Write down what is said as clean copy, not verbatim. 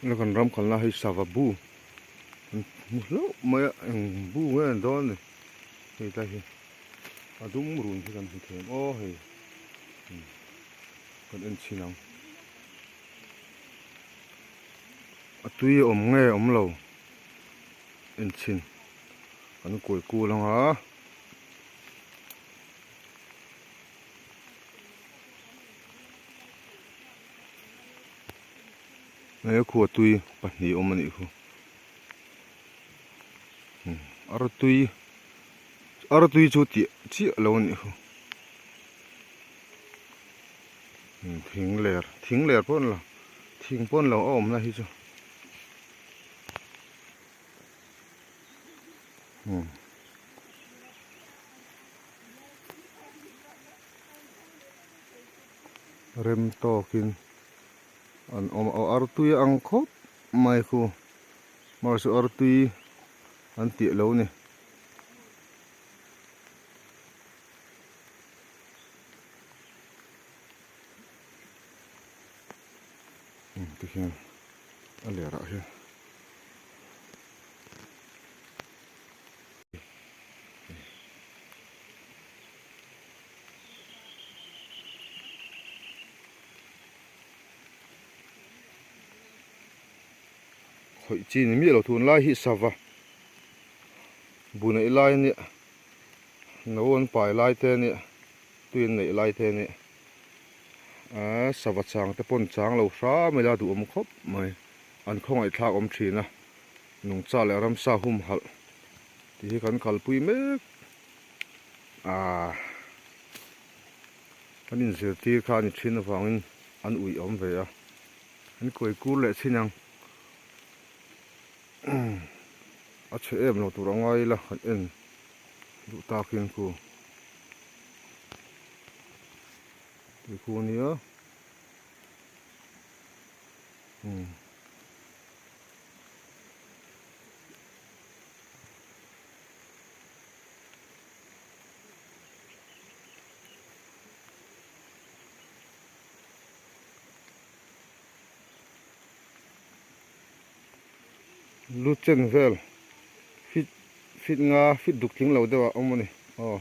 Tuna kan ram kalna hei sava bu kan hmu hlauh mai a eng bu nge an dawn a ni hei tlai hi a dum run hi kan hmu thei ang aw hei kan en chhin ang a tui a awm nge awm lo en chhin kan kuai kul ang a. He khua tui pahnih awm a nih khu artui artui chu tih chiah lo a nih khu thing ler thing ler pawh a ni lo thing pawh a ni lo a awmna hi chu. Rem tawkin an awm a artui a ang khawp mai khu mahse artui an tih lo ni. Tikhian a lerah hian. Khawih chi ni miah lo tunlai hi sava bu neih lai a nia no an pai lai te a nia tui an neih lai te a nia aaa sava chang te pawn chang lo hram ila duhawm khawp mai an khawngaih thlak awm thin a. Nungcha leh ramsa humhalh tih hi kan kalpui mek a, kan inzirtir kha a ni thin avangin an uih awm ve a, an kuai kur leh chin ang a chhe em lo tur a ngai ila kan en duh takin khu tih khu ania umm. Lu chen vel fit fit nga fit duk tling lo deuh a awm a ni aw.